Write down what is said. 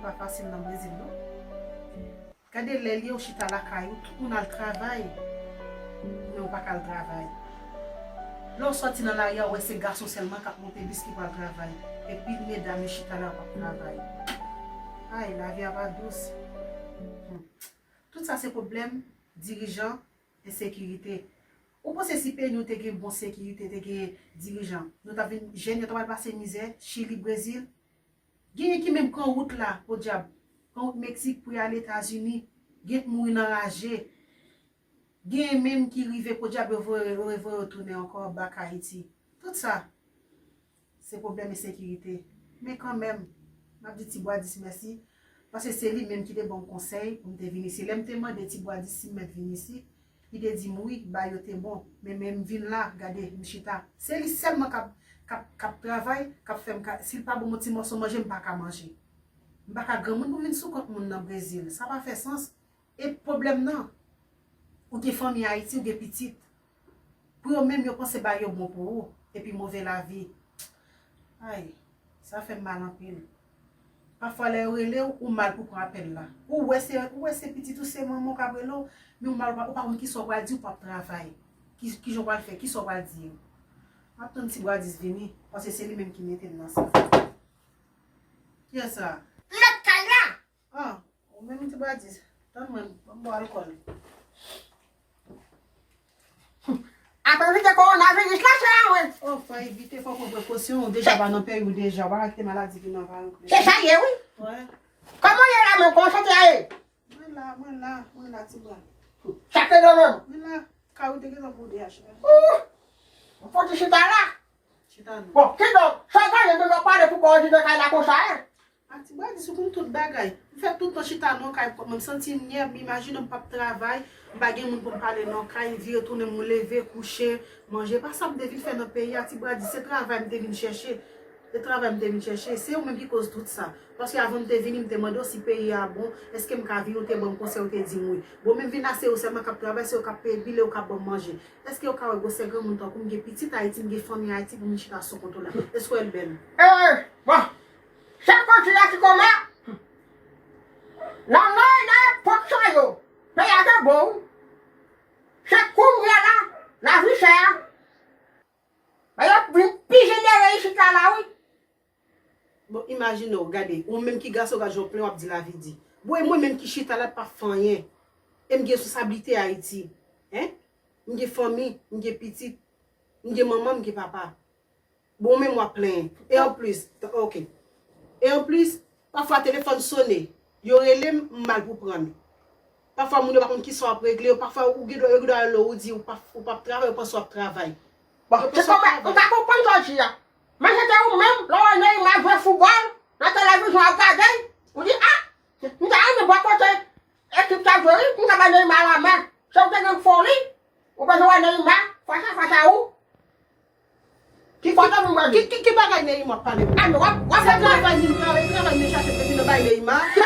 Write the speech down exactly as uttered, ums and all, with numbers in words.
Pa fasil nan Brezil, non. Gade lè l ye, ou chita lakay ou, tout moun al travay, men ou pa ka al travay. Lè w sòti nan lari a, ou wè se gason sèlman k ap monte bis ki pral travay. Epi medam yo chita la, yo p ap travay. Ay, lavi a pa dous. Hmm. Tout sa se pwoblèm dirijan, ensekirite. Ou panse si peyi nou te gen bon sekirite, te gen dirijan, nou t ap vin, jèn yo t ap al pase mizè, Chili, Brezil? Genyen ki menm pran wout la, podyab. Pran wout Meksik pou y al Etazini. Gen k mouri nan raje. Genyen menm ki rive, podyab, yo voye, yo revoye yo tounen ankò bak Ayiti. Tout sa, se pwoblèm ensekirite. Men kanmenm, m ap di Ti Bwadis mèsi, paske se li menm ki te ban m konsèy pou m te vin isi. Lè m te mande Ti Bwadis si m mèt vin isi, li te di m wi, bagay yo te bon. Men, men m vin la, gade, m chita. Se li sèlman k ap, k ap, k ap travay, k ap fè m ka, si l pa ban m yon ti mòso manje, m pa ka manje. M pa ka granmoun pou m vin sou kont moun nan Brezil. Sa pa fè sans. E pwoblèm nan, ou gen fanmi Ayiti, ou gen pitit. Pou yo menm, yo panse bagay yo bon pou ou, epi move lavi. Ay, sa fè m mal anpil. Pafwa, lè yo rele w, ou mal pou pran apèl la. Ou wè se, ou wè se pitit ou, se manman w k ap rele w, men ou mal, ou pa, ou pa konn kisa w pral di, ou p ap travay. Ki, kijan w pral fè, kisa w pral di yo? M ap tann Ti Bwadis vini, paske se li menm ki mete m nan sa. Kiyès sa? Mèt kay la! Ah, ou menm Ti Bwadis. Tann mwen, ban m bwè alkòl. Ap evite kowonaviris la, chè a mwen. Oh, fò evite, fò pran prekosyon, ou deja pa nan peyi w deja, ou pa ka kite maladi vin anvayi w plis. Se sa ye, wi. Wè. Kòman w ye la menm, kòman sante a ye? Mwen la, mwen la, mwen la, ti bwa. Sa te nan menm? Mwen la, kay ou te gentan pou D H L. Ou fò ti chita la. Chita non. Bon, kidonk, sa w genyen de lòt pale pou kòdinatè kay la konsa, en? A ti bwa di sou konn tout bagay. M fè tout tan chita nan kay, m santi m nyè, m imajine m p ap travay, m pa gen moun pou m pale nan kay, vire tounen m leve, kouche, manje. Pa sa m te vin fè nan peyi a, ti bwa di se travay m te vin chèche. Se travay m te vin chèche. Se ou menm ki koz tout sa. Paske avan m te vini, m te mande w si peyi a bon, èske m ka vini, ou te ban m konsèy, ou te di m wi. Bon, men m vin la, se ou sèlman k ap travay, se ou k ap peye bil e ou k ap ban m manje. Èske yo ka wè gwosè granmoun tankou m, gen pitit Ayiti, m gen fanmi Ayiti pou m chita sou kont ou la? Èske w wè l bèl? Eh, bon. Chèf kòti a ti kòmè. Nan, nan, nan epòk sa yo, peyi a te bon, wi. Se kounye a la, lavi chè a. Bagay yo vin pi jenere isit la, la, wi. Bon, imajine w, gade, ou menm ki gason, gad jan w plen, w ap di lavi di. Bon, e mwen menm ki chita la, p ap fè anyen. E m gen responsablite Ayiti. Hein? M gen fanmi, m gen pitit, m gen manman, m gen papa. Bon, ou menm w ap plenyen. E anplis, ok. E anplis, pafwa telefòn sone, yo rele m, m mal pou pran l. Pafwa moun yo pa konn kisa w ap regle, pafwa ou gen dwa, yo gen dwa rele w, ou di ou p ap, ou p ap travay, yo panse w ap travay. Bon, se kòman, ou pa konprann sa w di a. Men se te ou menm, lè w wè Neymar jwe foutbòl, nan televizyon w ap gade, ou di, ah, m ta renmen bò kote ekip sa jwe wi, m ta bay Neymar lanmen. Se ou te gen foli, ou bezwen wè Neymar, fas a fas a ou. Ki foto nou wè ki, ki, ki bagay Neymar ap pale? Ah, men w ap, w ap Se travay li, travay, travay li chache pou vin bay Neymar. Ki